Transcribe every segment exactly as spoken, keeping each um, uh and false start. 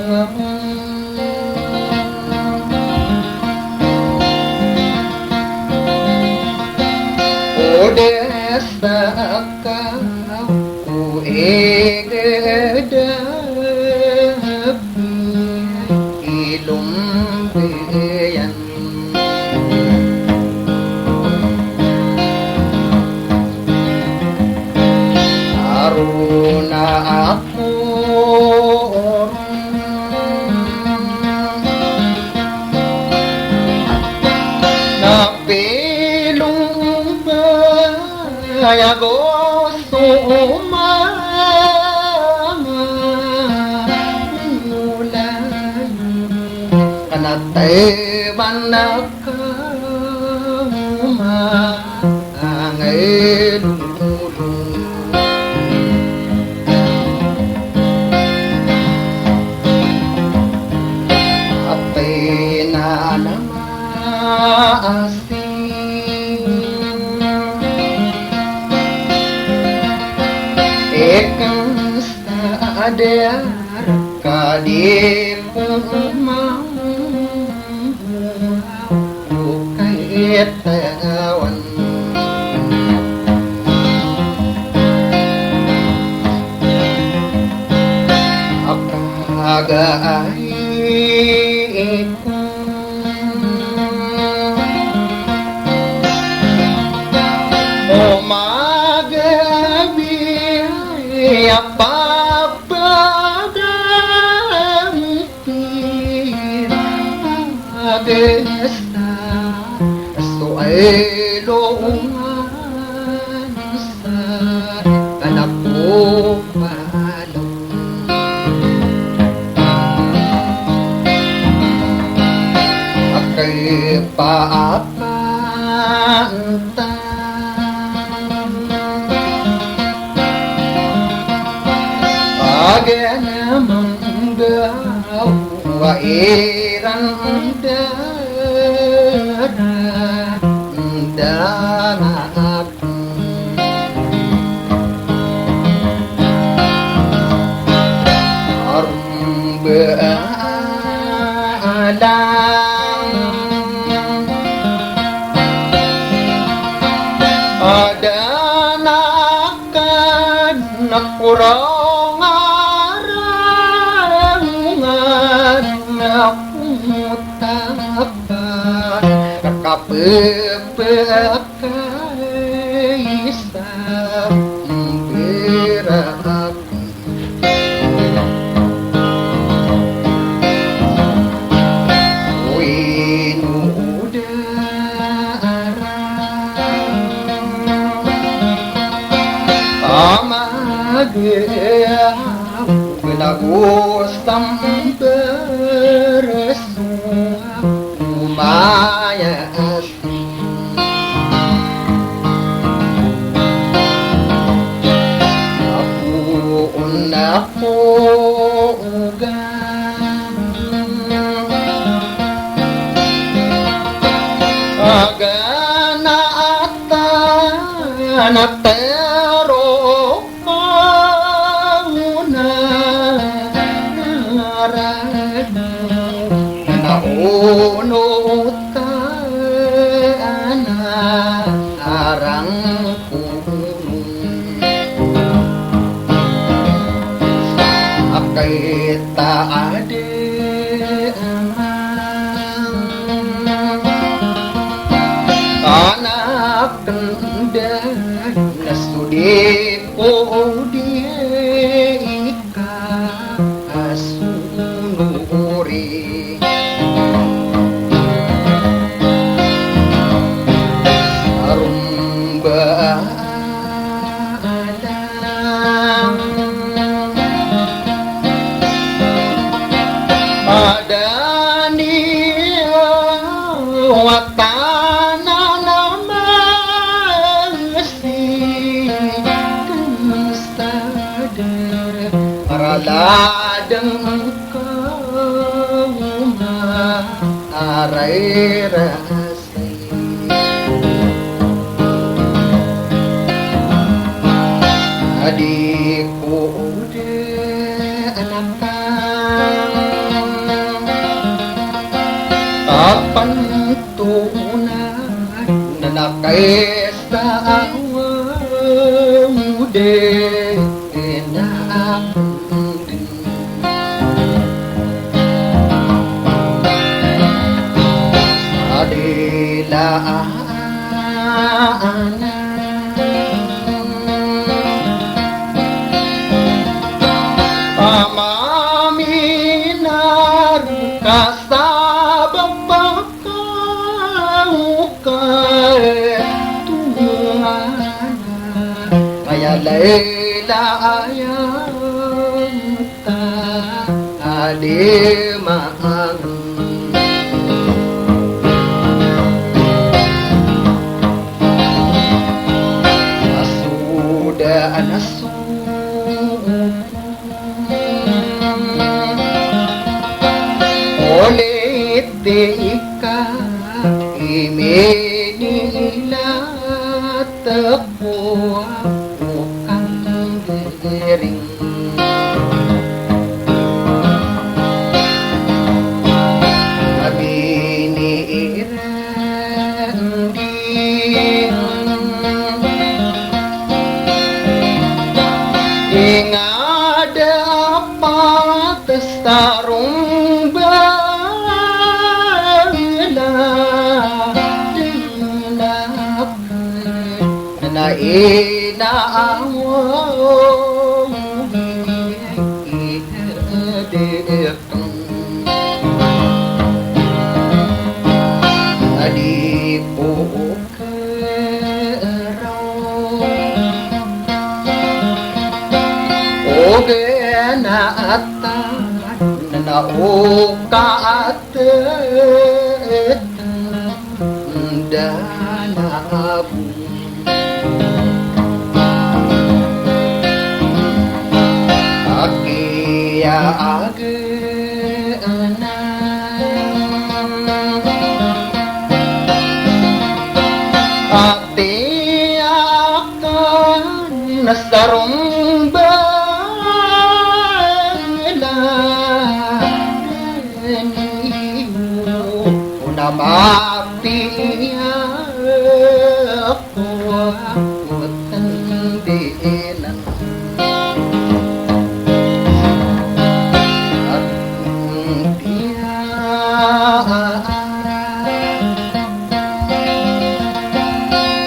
O da sakakaw ko igadap i lombayan. Aron ako na pilombay ago so manga olay. Kna taman ako mangalolong. Apay na na maasi. Ikn sa adar ka di ko mambo kaitawan. Akagaay ko o magabi a papadam. Pira a gesta so ay longan sa kanapopalo. Akay paapanta Agen manggaw a iran dara dara. Aromba alang. Aden a kan korong a rangan a pota ka kapepeka isa mbera. Owino o dara a magaw belago samber so omayas. Apo on ako ogan, agan a atan a tero Auna na radu na onotan a rangkonon. Akay ta adi aman anak tenda na sudi Odi ka asunori. Aromba alang. Adani watanan a mas Ikn sa da a raladn ko ma a rayrasay. A di ko da a natan Pantonan na kaisawa o di na akn dn. Sa dila anan a maminar ka sa baba ka o ka tongan, aya Layla aya ta a di maang. A so da a na so o liti ika i minilat ko a o kanggiring. A miniiran di ingada pat Sa rong bala dn akn na ina awo i dn a di po Ogen a atan na okateten dana abong. Aki a agen a Ati akan na sarong bala niyo na mapiya ko a kotendinan.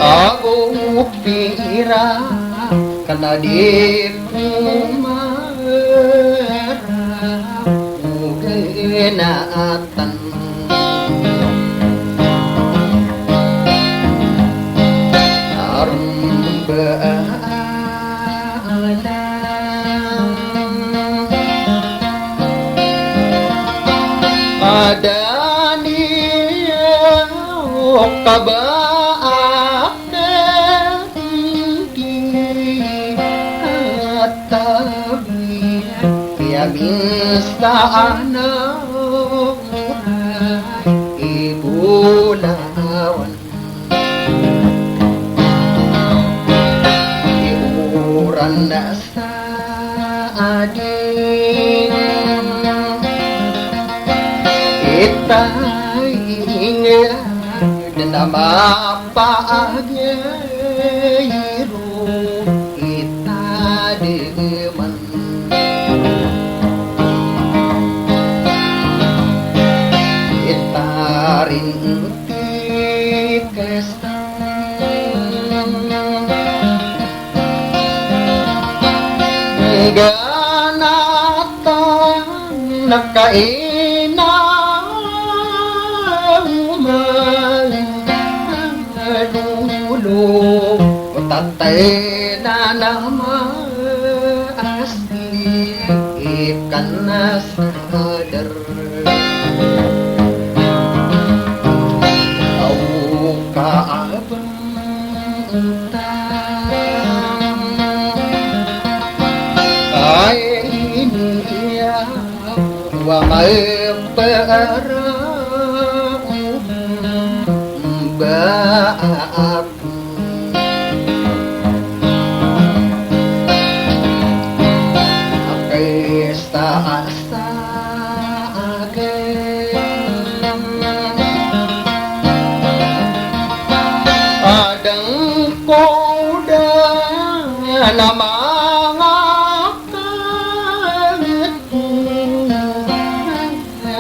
Ago pira ka na di ko mara o genatan. Aremba alam adani o kabaak di katabi ya minsan a ibulawan. Iuran sa adin itay inged na mapaagay ro itademan. Itarin ti kastang ganatan na kaina umaling lolo o tatay na nama Ikan na sadar aw kaabang ta ay ini iya wa maipara ba Kay sa, sa agen Na manga kangit ko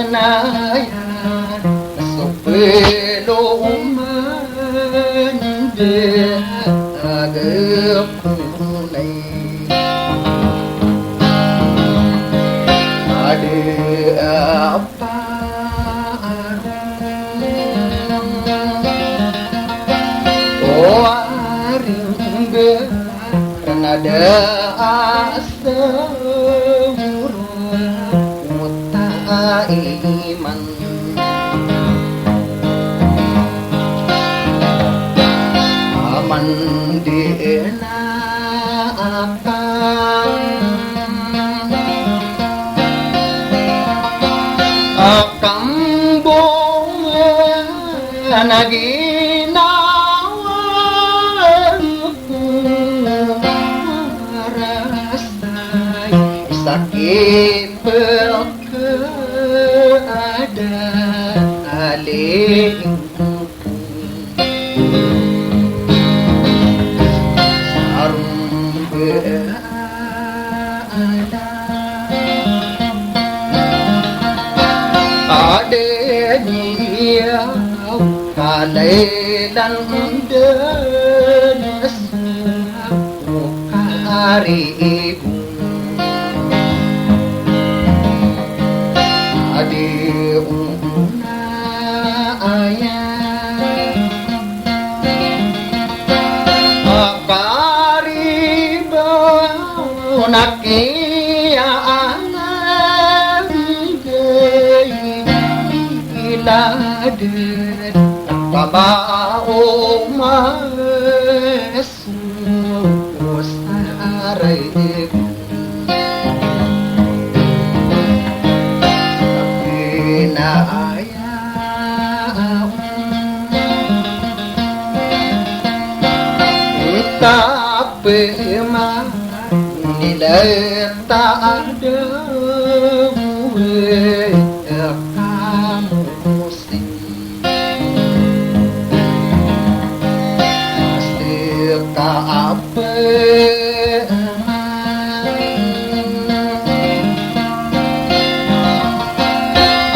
na aya so peloman de agak ko nay. Ada apa O aring beran a da a sawro o taiman. Aman di na akal a kambong a ginawa ko para sa sakit pekada aling Sarong beala a da niyan kalailan den sa karibong. Adi ona aya a karibaw na kiyaanday iladen ka ba omas Saray na aya tapema nilay ta adaw e kamus Seka a pman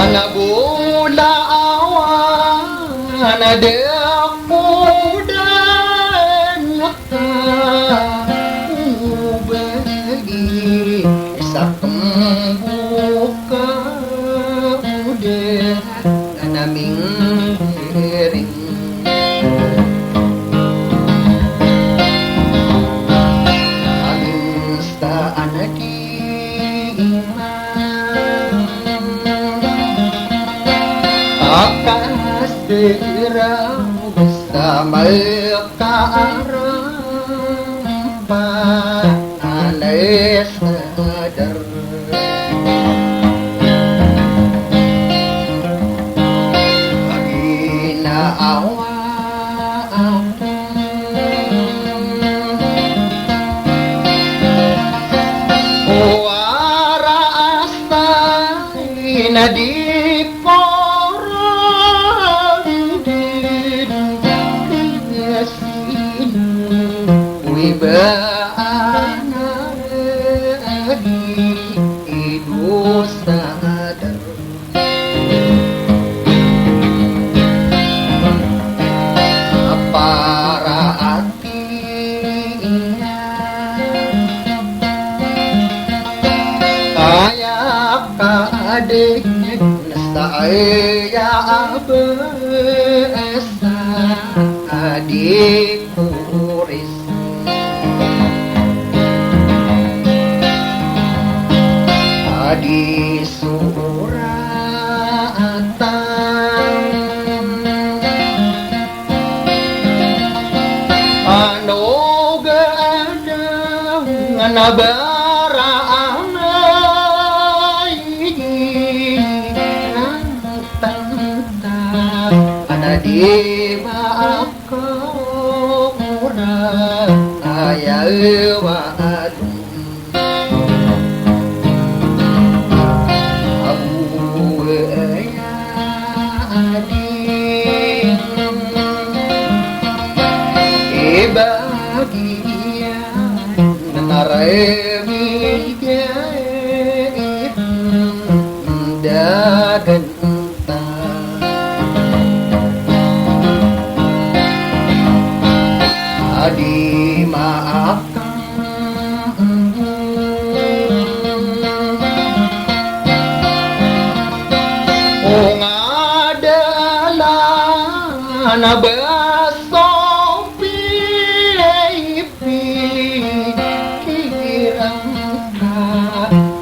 a na bolawan a da ko dan ka ubagi sa kemboka o da na minggiring. Amin sa anadi iman a kasiraw sa makaarang pa a lay sadar. A ginaawa akn o wara a stay na di ko ron didn. Wi ba ana di i dosa dar a para ati iyan aya ka adeg na sa aya a basa a di Kuris a di soratan a noga adang a na bara a may di nantanta a na di ba Kora aya ewa alon abu aya adi ibagiyan Pemigay dagan ta a di maakam o ngadalan a ba so pi pikirang ka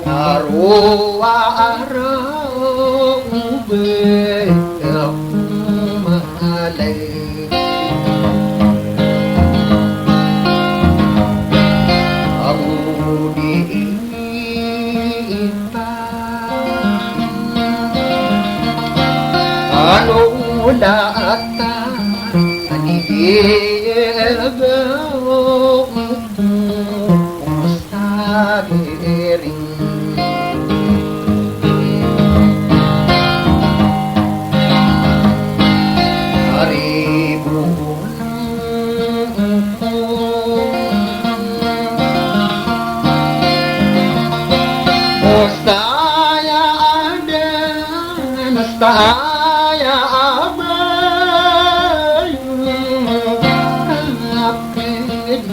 a rowar o ba ko malay. Ago di Ano lata a di di ba o sa di ring ari bo O saya aden, saya abay, kaped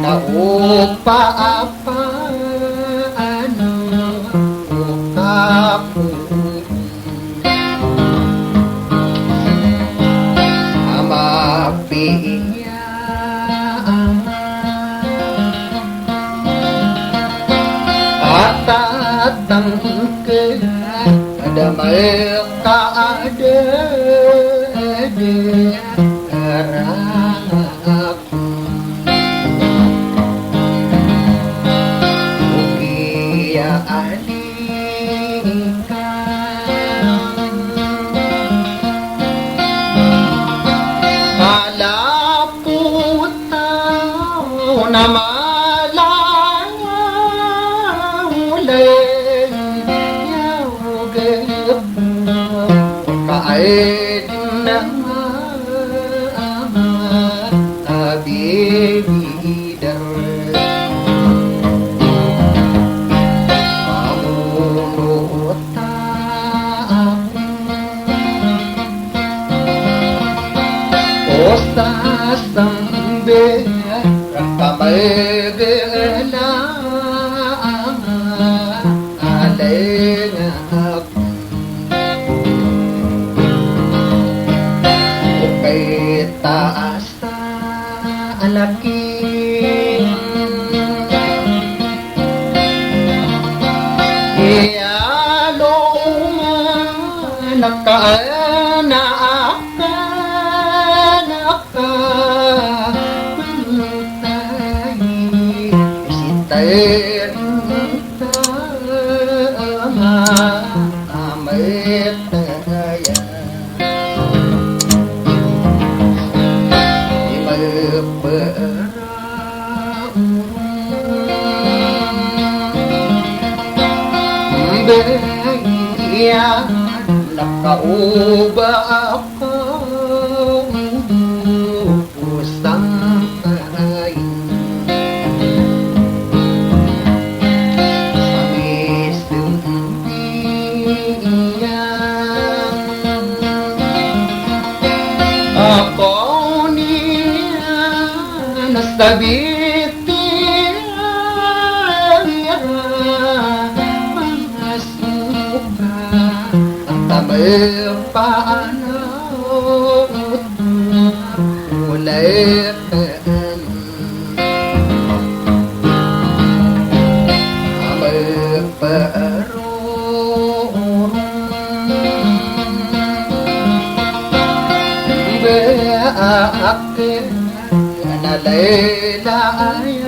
na opa apa ano o kaped. Ama piya ama, a tatang ka da maka ada, ada ranga Okiya alika ala pota o na mala ulay yaw gep ka aid na ama a bibidar. Pamono ta ako o sasambay raka magala a lay nga ako. O kay taas a laki. Iyalo man ka na aka, na aka, pantay, sitay, tama, amataya. Di magpara Mbaya na kaoba ako o sangkay sa mismbiya ako niyan a sabit Pangasuka a tamay panaw o leken a maparoron. Ba aken a nalaylay